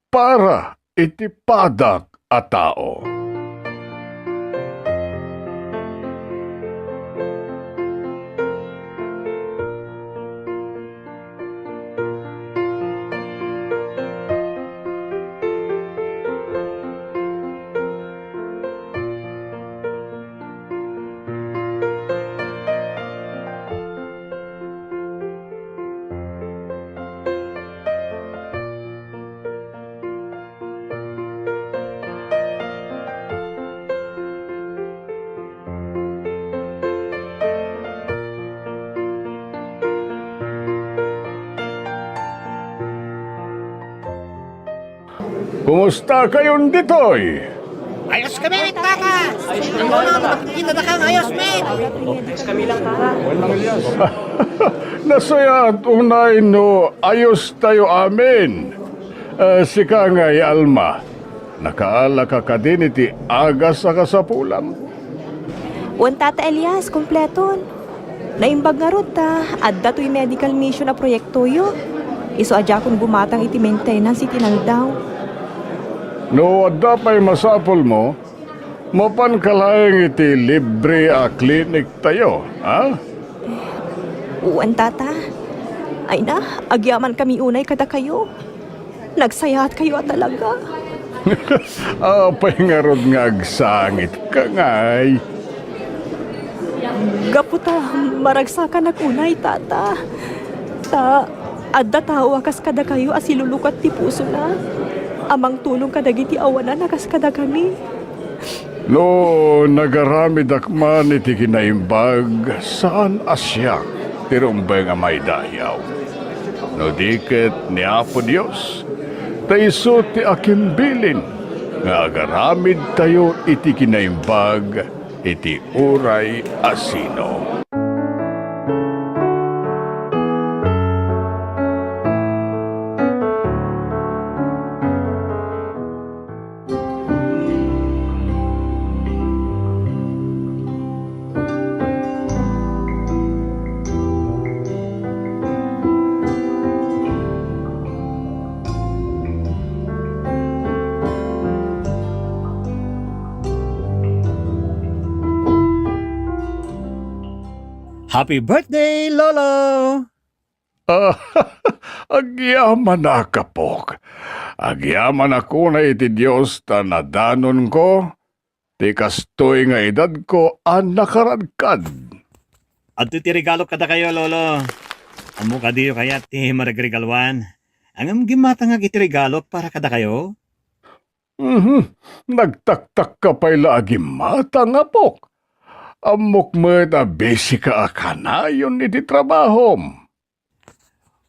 para iti padak a tao. Kumusta kayon ditoy? Ayos kami, Tata! Ayos kami, Tata! Kita da kang ayos, men! Nasayaat unay no ayos tayo amin. Eh, sika ngay, Alma, nakaalaka kadin iti agas a kasapulam? Wen, Tata Elias, kompleton. Naimbag ngarud ta adda toy medical mission a proyektoyo. Isu a diakon gumatang iti maintenance iti inaldaw. No adda pay masapulmo, mapanka laeng iti libre a kliniktayo, ha? Wen, Tata. Ay na, agyamankami unay kadakayo. Nagsayaatkayo a talaga. Apay ngarud nga agsangitka ngay? Gapu ta maragsakanak unay, Tata. Ta adda tao a kas kadakayo a silulukat ti pusona, a mangtulong kadagiti awanan a kas kadakami. No nagaramidak man iti kinaimbag, saan a siak ti rumbeng a maidayaw. No di ket ni Apo Dios, ta isu ti akimbilin nga agaramidtayo iti kinaimbag iti uray a sino. Happy birthday, Lolo! Ah, agyamanak, apok. Agyamanak unay iti Dios ta nadanonko ti kastoy nga edadko a nakaradkad. Adtoy ti regalok kadakayo, Lolo. Ammok a diyo kayat ti maragregaluan. Ngem gimmatangak iti regalok para kadakayo. Mhm. Nagtaktakka pay la a gimmatang, apok. Ammok met a bisika a kanayon iti trabahom.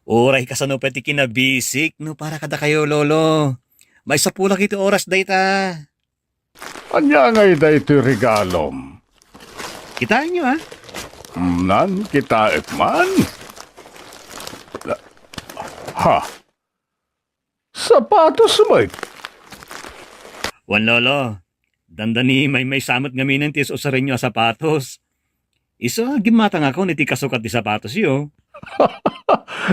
Uray kasano pay ti kinabisik no para kadakayo, Lolo. Maisapulak iti oras dayta. Ania ngay daytoy regalom? Kitaenyo, a? Nan, kitaek man. Ha? Sapatos met? Wen, Lolo. Dandani maymaysa met ngamin ti is-usarenyo a sapatos. Isu a gimmatangakon iti kasukat ti sapatosyo.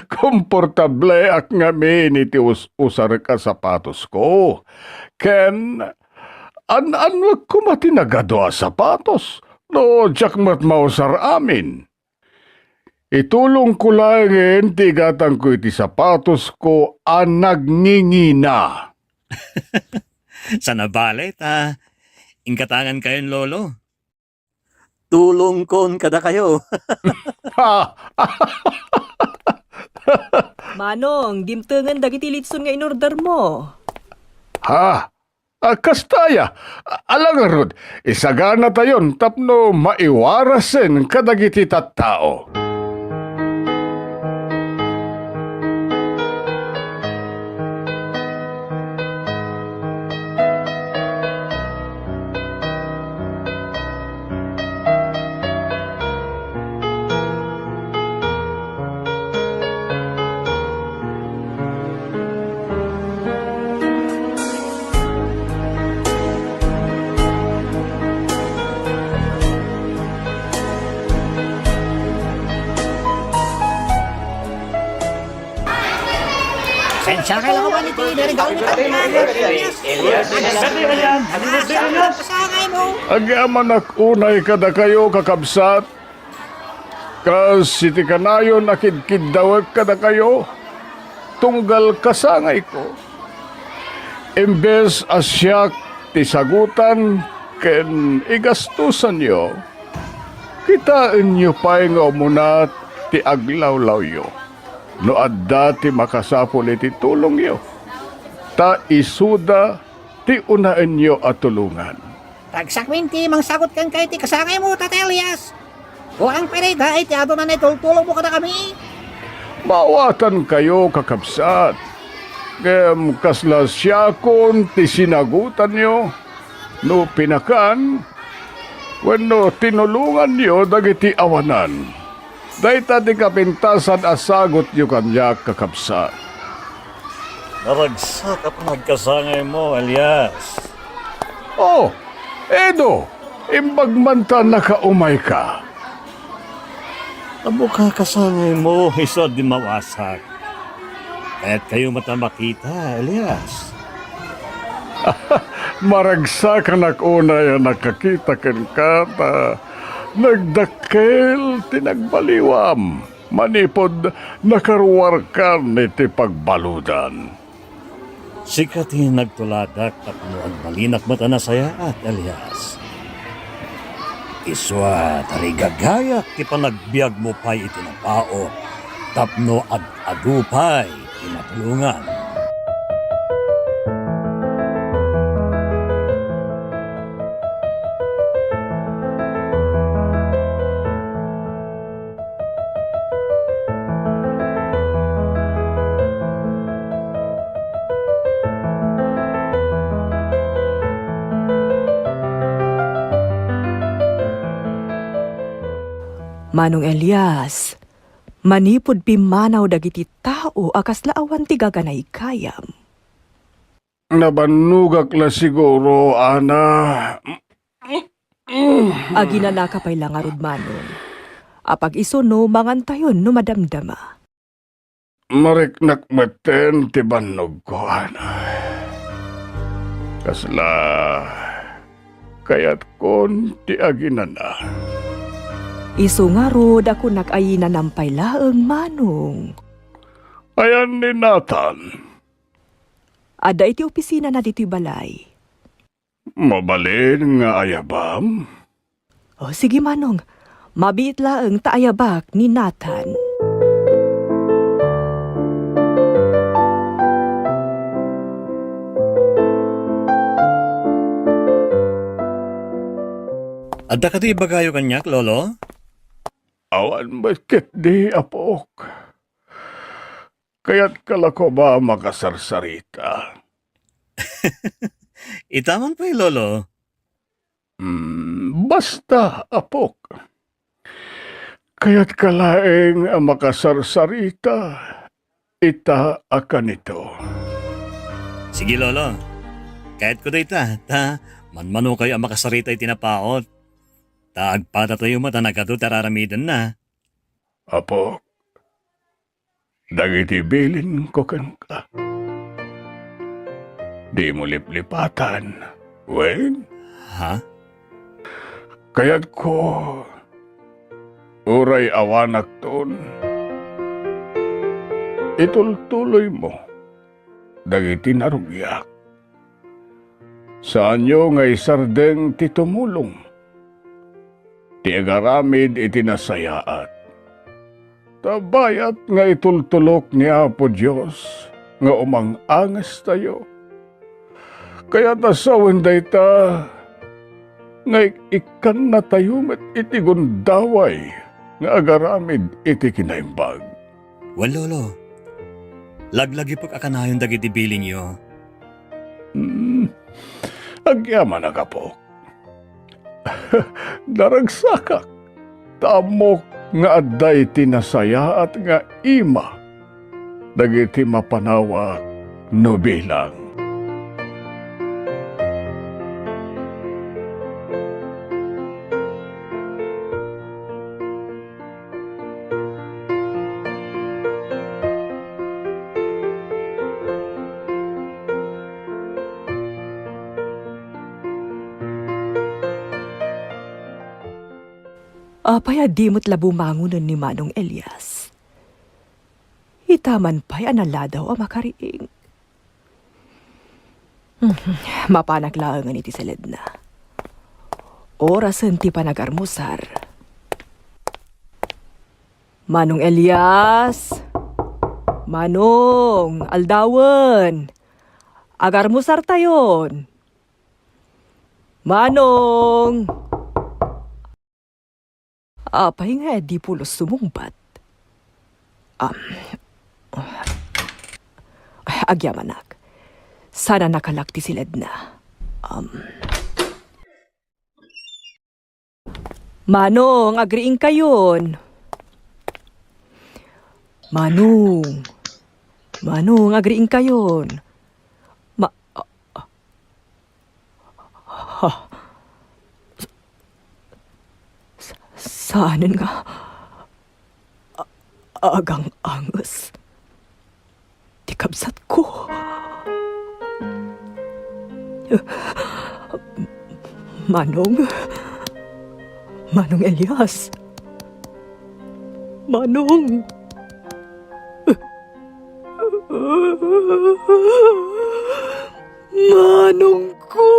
Komportableak ngamin iti us-usarek a sapatosko. Ken an-annuek koma ti nagadu a sapatos no diak met mausar amin. Itulongko laengen ti igatangko iti sapatosko a nagngingina. Saan a bale ta ingkatangankayon, Lolo. Tulongkon kadakayo. Ha? Manong, dimtengen dagiti litson nga inordermo. Ha? A, kasta aya? A-, ala ngarud, isaganatayon tapno maiwarasen kadagiti tattao. Saan siya kailangan ba nito? Narigaw ni Tatay Elias. Kasangay mo. Agyamanak unay kadakayo, kakabsat. Kas iti kanayon a kidkiddawek kadakayo, tunggal kasangayko. Imbes a siak ti sagutan ken igastosanyo, kitaenyo pay nga umuna ti aglawlawyo no adda ti makasapul iti tulongyo, ta isuda ti unaenyo a tulongan. Ragsakmin ti mangsagut kenka iti kasangaymo, Tata Elias. Kuang pay dayta iti aduna nga itultulongmo kadakami. Maawatankayo, kakabsat. Ngem kasla siakon ti sinagutanyo no pinakan wenno tinulonganyo dagiti awanan. Dayta ti kapintasan a sagutyo kaniak, kakabsat. Naragsak a panagkasangaymo, Elias. Oh, Edo, imbag man ta nakaumayka. Ammok a kasangaymo isu a dimmawasak. Kayatkayo met a makita, Elias? Maragsakanak unay a nakakita kenka ta nagdakkel ti nagbaliwam manipud nakaruarkan iti pagbaludan. Sika ti nagtuladak tapno agbalinak met a nasayaat, Elias. Isu a tarigagayak ti panagbiagmo pay iti napaut tapno ad-adu pay ti matulongan. Manong Elias, manipud pimmanaw dagiti tao a kasla awan ti gaganaykayam. Nabannogak la siguro, Ana. Aginanaka pay la ngarud, Manong. Apag isu no mangantayon no madamdama. Mariknak metten ti bannogko, Ana. Kasla kayatkon ti aginana. Isu ngarud a kunak a inanam pay laeng, Manong. Ayan ni Nathan? Adda iti opisinana ditoy balay. Mabalin nga ayabam? O, sige, Manong. Mabiit laeng ta ayabak ni Nathan. Adda kadi ibagayo kaniak, Lolo? Awan met ketdi, apok. Kayatka la koma a makasarsarita. Ita man pay, Lolo. Mm, basta, apok. Kayatka laeng a makasarsarita ita a kanito. Sige, Lolo. Kayatko dayta, ta manmanokayo a makasarita iti napaut. Ta agpadatayo met a nagadu ti ar-aramidenna. Apok, dagiti bilinko kenka, dimo liplipatan, wen? Ha? Kayatko, uray awanakton, itultuloymo dagiti narugiak. Saanyo nga isardeng ti tumulong, ti agaramid iti nasayaat. Ta bayat nga itultulok ni Apo Dios nga umang-angestayo. Kayat a sawen dayta nga ik-ikkannatayo met iti gundaway nga agaramid iti kinaimbag. Wen, Lolo. Laglagipek a kanayon dagiti bilinyo. Hmm. Agyamanak, apok. Naragsakak, ta ammok nga adda iti nasayaat nga ima dagiti mapanawak no bilang. Apay a di met la bumangonen ni Manong Elias? Ita man pay a naladaw a makariing. Mapanak laengen iti saledna. Orasen ti panagarmusar. Manong Elias! Manong, aldawen! Agarmusartayon! Manong! Apay nga di pulos sumungbat? Am, Agyamanak. Sana nakalak ti siledna. Um. Manong, agriingkayon. Manong. Manong, agriingkayon. Ma-, Ha? Sa-, saanen nga a-, agang-anges ti kabsatko? Manong, Manong Elias. Manong. Manongko!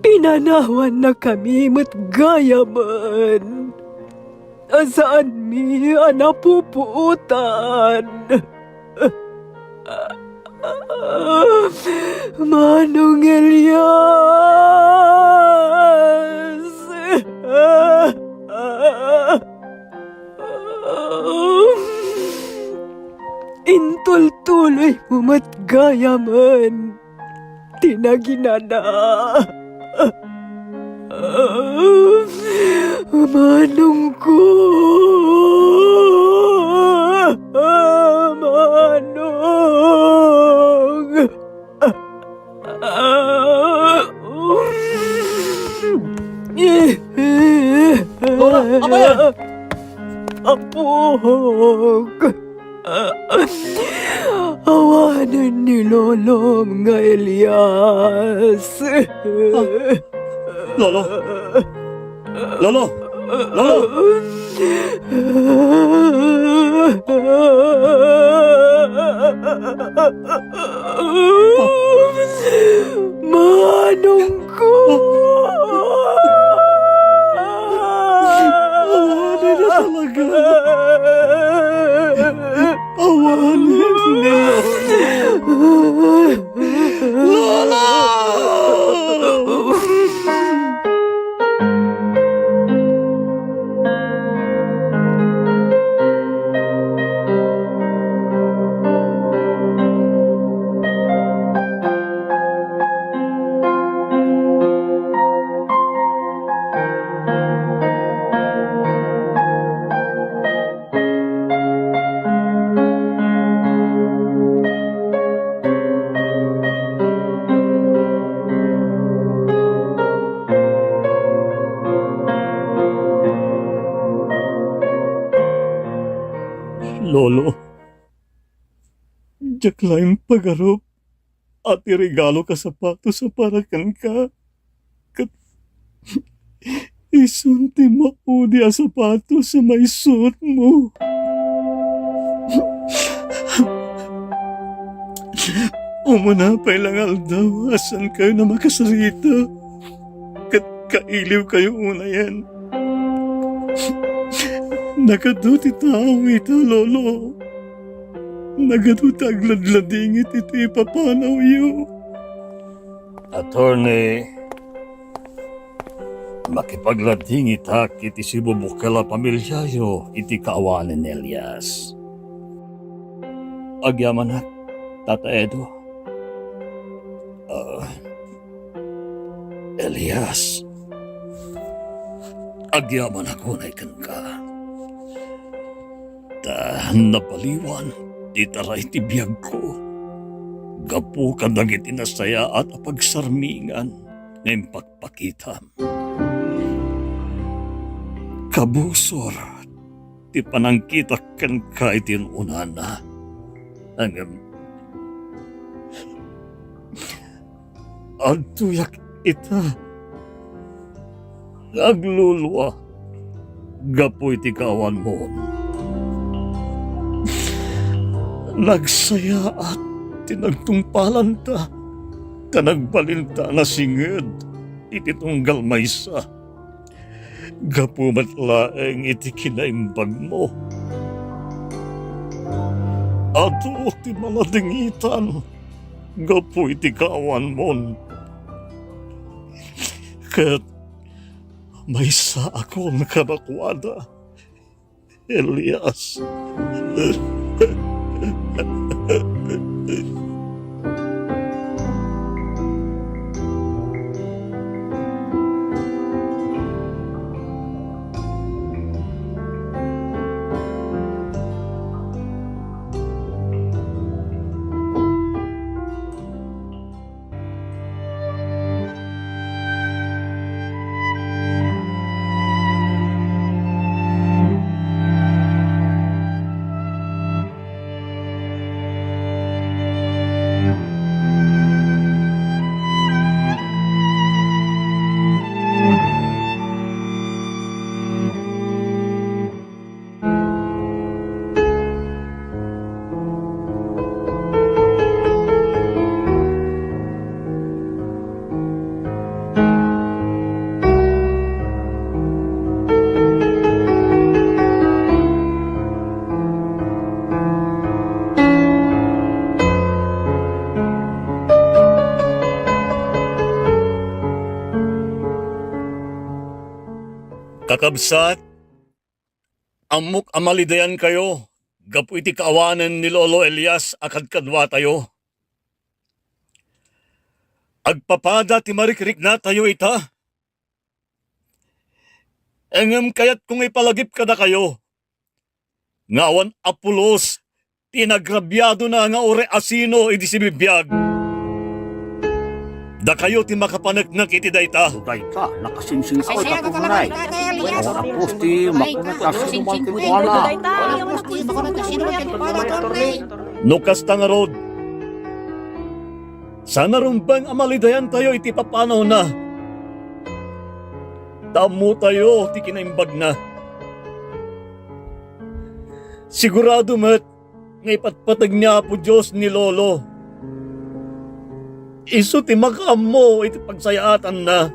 Pinanawannakami met gayamen a saanmi a napupuotan. Manong Elias! Intultuloymo met gayamen ti naginana. Manongko! Manong! Lola, apay? Apok! Awanen ni Lolom nga Elias. Ah, Lolo! Lolo! Lolo! Manongko! Awanen na talaga. Awanen na. Lola! Lolo, diak laeng pagarup a ti regalo a sapatos a para kenka, ket isun ti maudi a sapatos a maisuotmo. Umuna pay la nga aldaw a saankayo a makasarita, ket kailiwkayo unayen. Nagadu ti tao ita, Lolo. Nagadu ti agladladingit iti ipapanawyo. Attorney, makipagladingitak iti sibubukel a pamiliayo iti kaawanen ni Elias. Agyamanak, Tata Edo. Ah, Elias, agyamanak unay kenka. Ta nabaliwan ti taray ti biagko gapu kadagiti nasayaat a pagsarmingan nga impakpakitam. Kabusor ti panangkitak kenka iti un-unana. Ngem adtoyak ita nga aglulua gapu iti kaawanmon. Nagsayaat ti nagtungpalanta, ta nagbalinta a nasinged iti tunggal maysa. Gapu met laeng iti kinaimbagmo, adu ti maladingitan gapu iti kaawanmon. Ket maysaakon kadakuada, Elias. Kakabsat, ammok a malidayankayo gapu iti kaawanen ni Lolo Elias a kadkaduatayo. Agpapada ti marikriknatayo ita. Ngem kayatko nga ipalagip kadakayo nga awan a pulos ti inagrabiadona nga uray asino idi sibibiag. Dakayo ti makapaneknek iti dayta. Dayta, nakasingsingko. Ay, ta talaga, Tatay Elias. Awan a pulos ti mapaneknek. Ay, ta, nakasingsingko. Awan a pulos ti mapaneknek. No kasta ngarud, saan a rumbeng a malidayantayo iti papanawna. Ta ammotayo ti kinaimbagna. Sigurado met nga ipatpateg ni Apo Dios ni Lolo. Isu ti makaammo iti pagsayaatanna.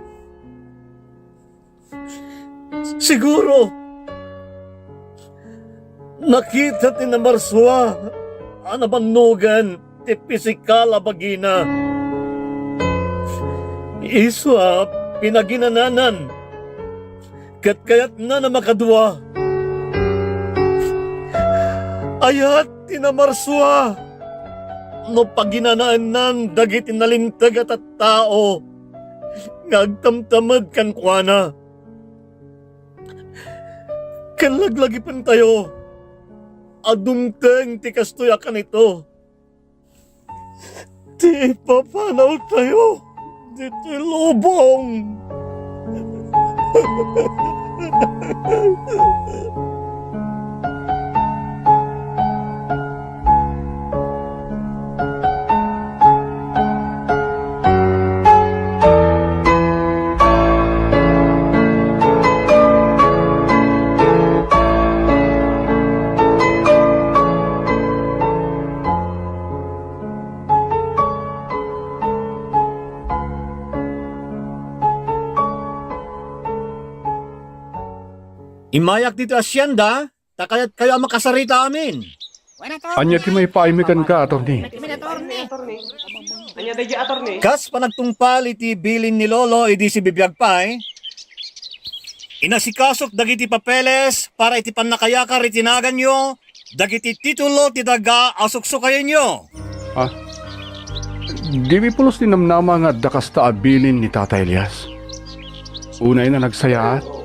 Siguro, nakita ti namarsua a nabannogan ti pisikal a bagina. Isu a pinaginananan ket kayatna a makadua. Ayat ti namarsua no paginanaennan dagiti nalinteg a tattao nga agtamtamed kenkuana. Ken laglagipentayo a dumteng ti kastoy a kanito ti ipapanawtayo ditoy lubong. Immayak ditoy asienda, ta kayatkayo a makasarita amin. Ania ti maipaaymi kenka, attorney? Ania daydi, attorney? Kas panagtungpal iti bilin ni Lolo idi sibibiag pay, inasikasok dagiti papeles para iti pannakayakar iti naganyo dagiti titulo ti daga a suksukayenyo. Ah, dimi pulos ti namnama nga adda kasta a bilin ni Tata Elias. Unay a nagsayaat,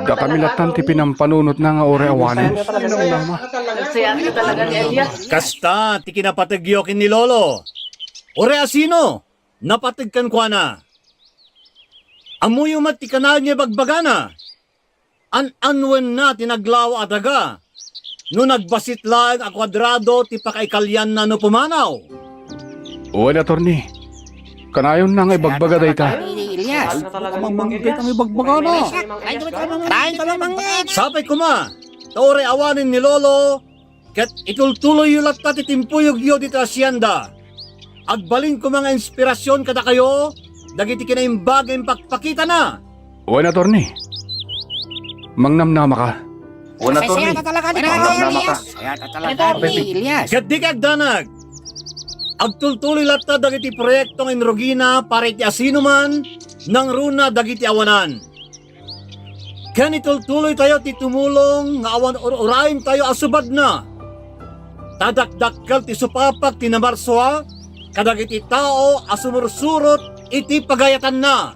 dakami latta ti pinampanunotna nga uray awanen. Nagsayaat ka talaga ni Elias. Kasta ti kinapategyo ken ni Lolo. Uray asino napateg kenkuana. Ammoyo met ti kanayon nga ibagbagana. An-annuenna ti naglawa a daga no nagbassit laeng a kuadrado ti pakaikalianna no pumanaw. Wen, attorney. Kanayonna nga ibagbaga dayta. Ni Elias. Mamangkit ang ibagbagana. Sapay koma, ta uray awanen ni Lolo, ket itultuloyyo latta ti timpuyogyo ditoy asienda. Agbalin koma nga inspirasion kadakayo dagiti kinaimbag nga impakpakitana. Wen, attorney. Mangnamnama ka. Wen, attorney. Mangnamnama ka. Ket dika agdanag. Agtultuloy latta dagiti proyekto nga inrugina para iti asinoman nangruna dagiti awanan. Ken itultuloytayo ti tumulong nga awan ur-uraentayo a subadna. Ta dakdakkel ti supapak ti namarsua kadagiti tao a sumursurot iti pagayatanna.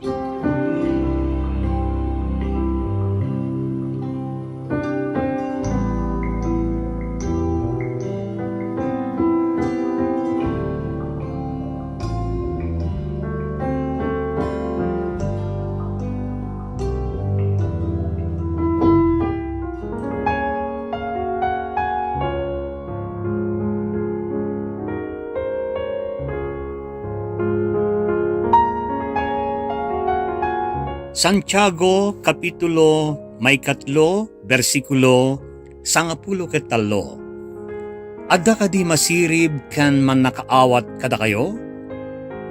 Santiago, kapitulo maikatlo, bersikulo sangapulo ket tallo. Adda kadi masirib ken mannakaawat kadakayo?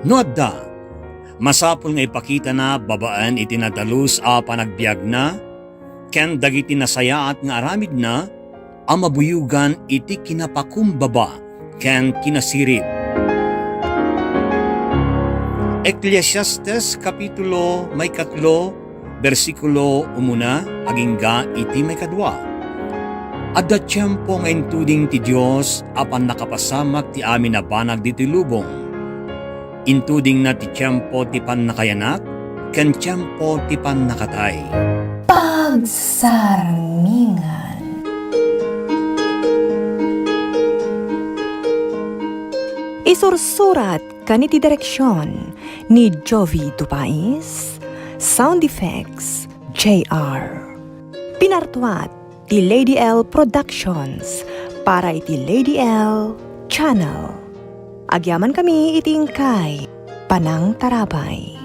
No adda, masapul nga ipakitana babaen iti nadalus a panagbiagna ken dagiti nasayaat nga aramidna a mabuyogan iti kinapakumbaba ken kinasirib. Eclesiastes, kapitulo maikatlo, bersikulo umuna agingga iti maikadua. Adda tiempo nga intuding ti Dios a pannakapasamak ti amin a banag ditoy lubong. Intudingna ti tiempo ti pannakayanak ken tiempo ti pannakatay. Pagsarmingan. Isursurat ken iti direksion ni Jovi Dupais, sound effects, J R. Pinartuat ti Lady L Productions para iti Lady L Channel. Agyamankami iti inkay panangtarabay.